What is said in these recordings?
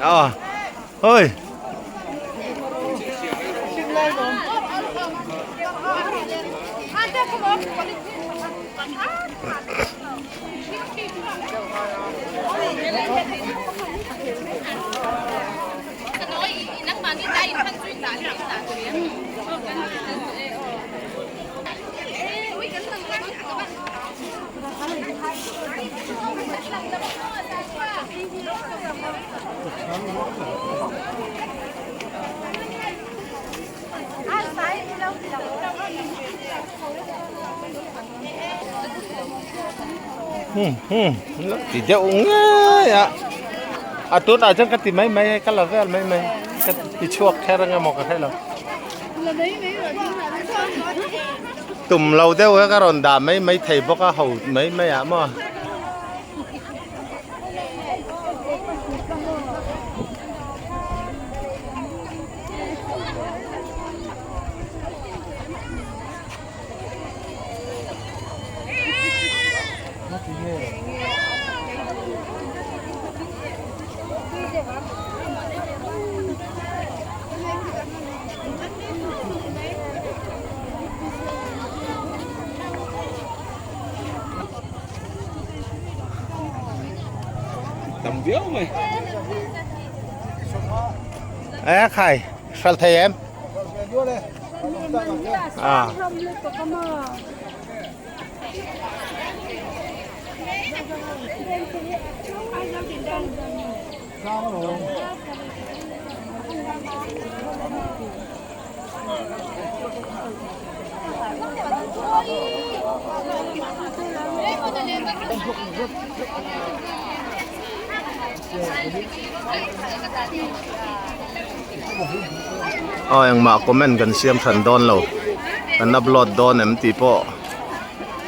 À, ơi. Ti deuh ngei a a tunah chuan ka ti mai mai ka la vel mai mai ka ti chhuak kher ang emaw ka hre lo tum lo deuh kha ka rawn dah mai mai thei bawk a ho mai mai ah maw. Tam viau mai. Ê khai, sal thei em? À. Aw engmah comment kan siam hran dawn lo kan upload dawn em tih pawh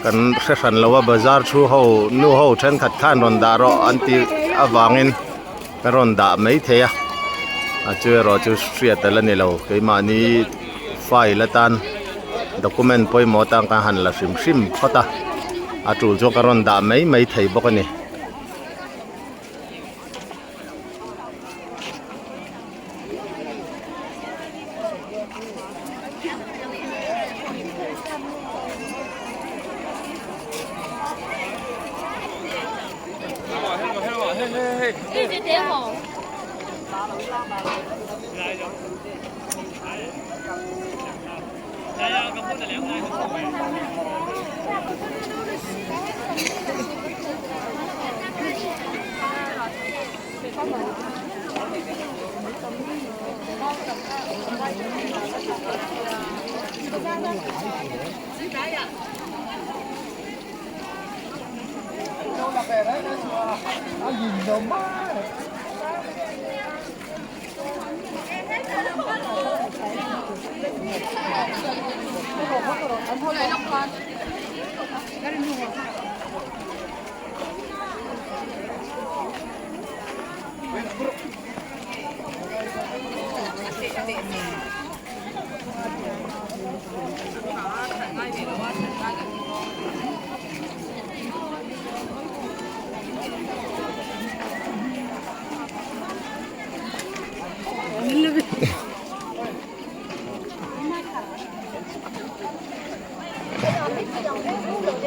kan hre hran lo a bazar thu ho nu ho thenkhat khan rawn dah rawh an tih avangin ka rawn dah mai thei a a chu erawh chu hriat ala ni lo keimahni file atan document pawimawh atan ka han la hrim hrim phawt a a tul chu ka rawn dah mai mai thei bawk a ni.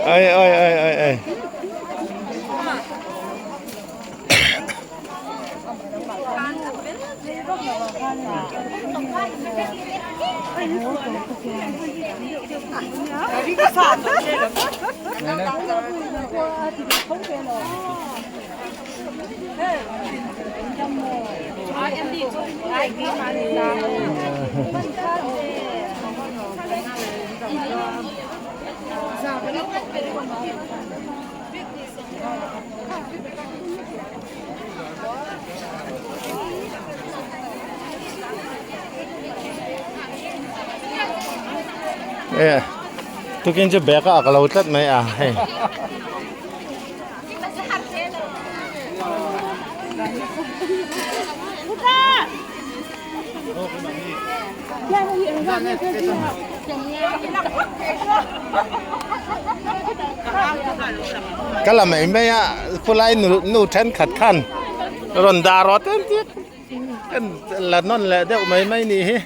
Ơi ơi ơi ơi ơi. E tukin chu bag a ak lo tlat mai a hei. Ka la mai mai a khulai nu nu thenkhat khan rawn dah rawh te an ti a la nawn leh deuh mai mai nih hi.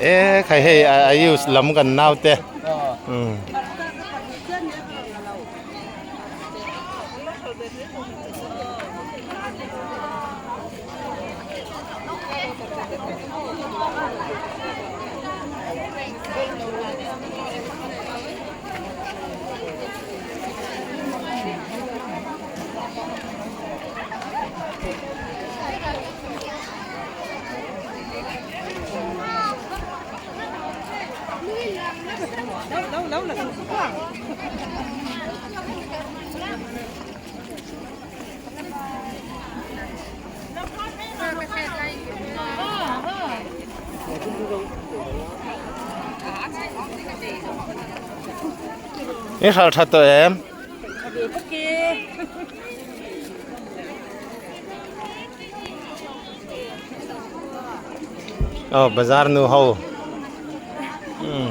E khai hei a use lam kan nau te um. I hral tha tawh em? Aw bazar nu ho. Um.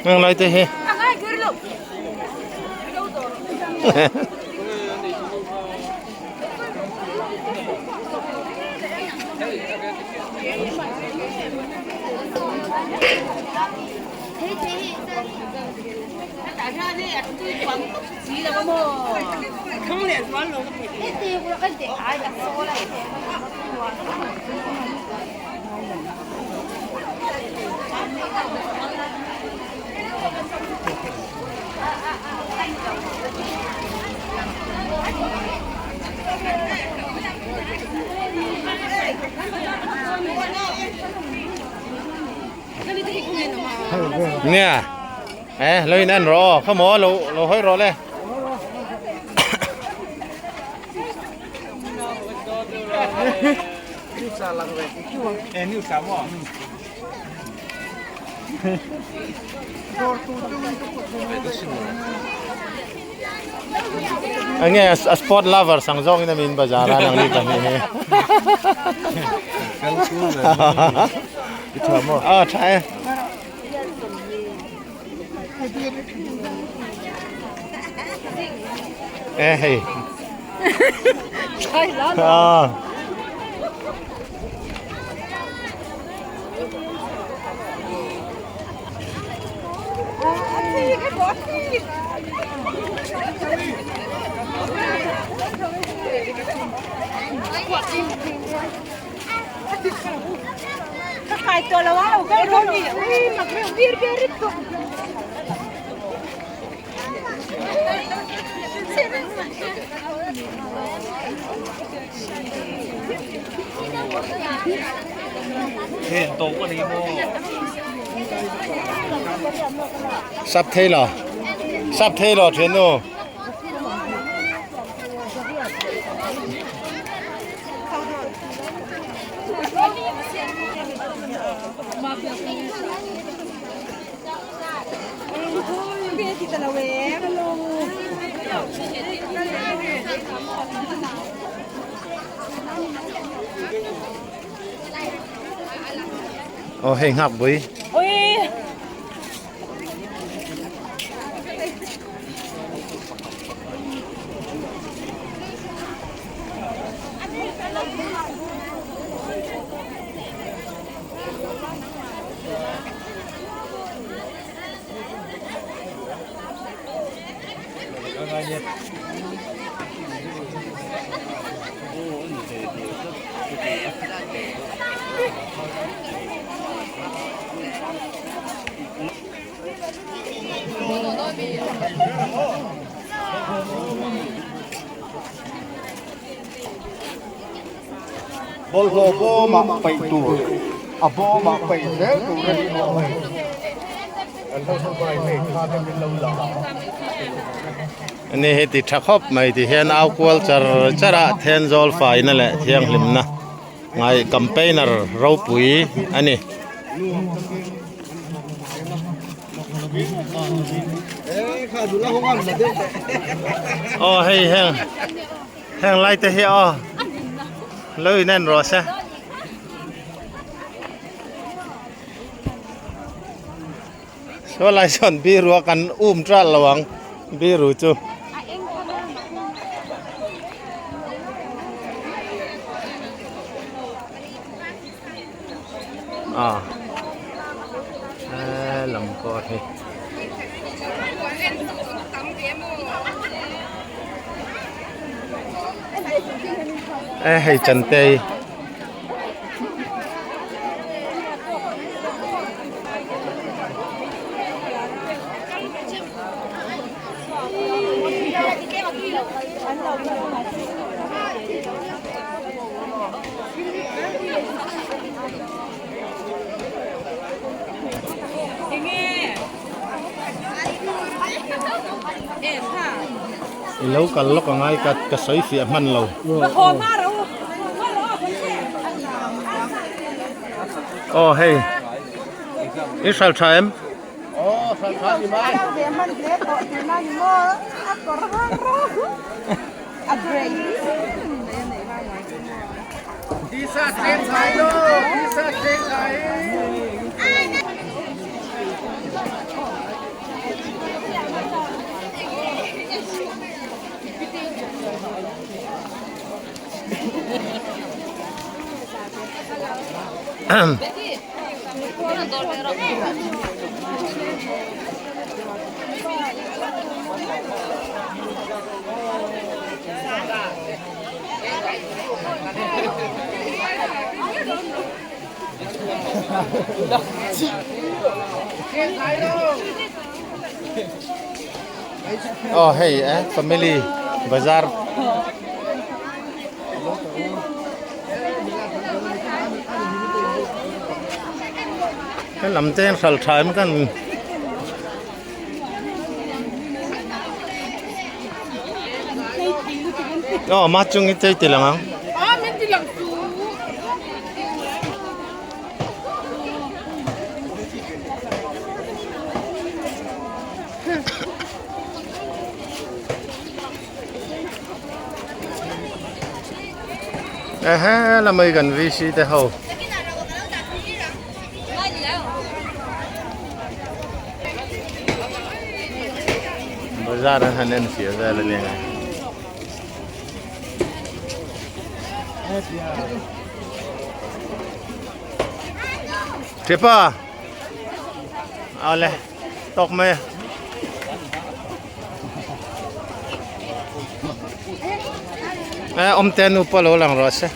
Ngang lai te hi. Nia e lo in en rawh kha maw lo lo hawi rawh le. Enge a sport lover sang zawng in a min bazar a nang ni pahnih hi. Aw tha e. E hei. Aw. Sap thei lo sap thei lo thian nu. Aw hei nghak bui. Bawlhhlawh bawmah paih tur a bawmah paih zel tur a ni awm a ni. Kan ho hruai hei kha te min lo la a. Ani hi ti tha khawp mai ti hian au kual char char a Thenzawl faina leh thianghlimna ngai campaigner ropui a ni. Aw hei heng heng lai te hi aw lo in en rawh se. Saw lai sawn biru a kan um tral lo ang biru chu. A he lam pawh hi e hei chantei I lo kal lawk ang ai ka ka sawi fiah hman lo. Aw hei i hral tha em? Aw hral tha ni mai. Aw hei eh family bazar helam te hian hral tha em kan Aw mah chung hi chei ti lang ang. Ehe lamai kan VC te ho. Bazar an han en fiah vel a nia. Thipa awle tawk mai a. Eh awm te nu pawh lo lang rawh se.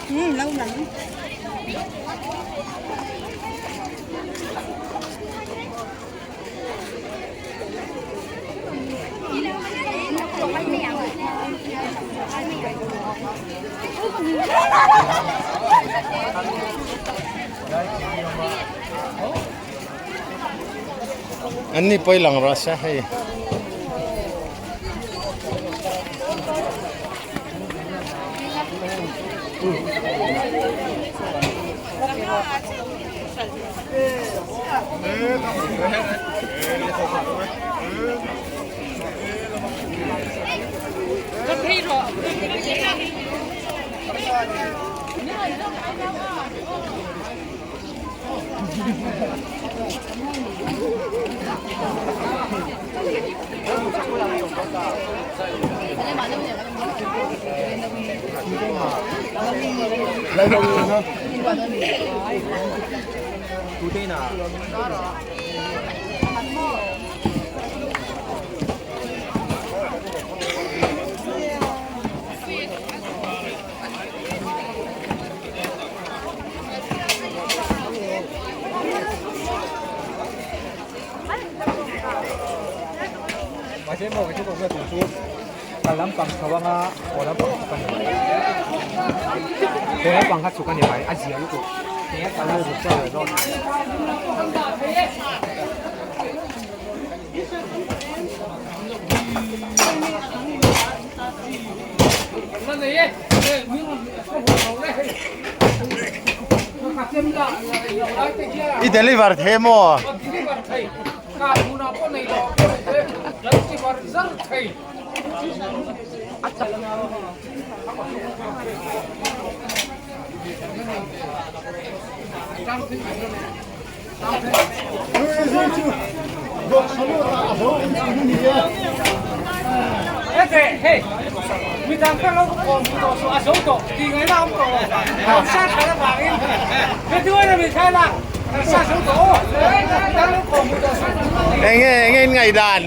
An ni pawi lang rawh se hei. I deliver thei maw? Enge enge in ngaihdan?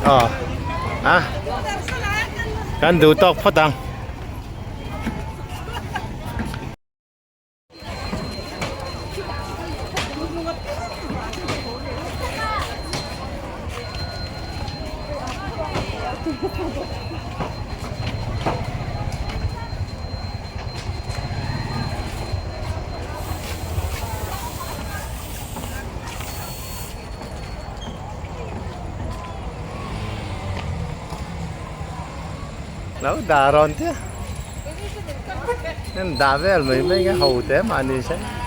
Aw a kan duh tawk phawt ang. Lo dah rawn tia. Nên dah vel mai mai nge ho te mah ni se.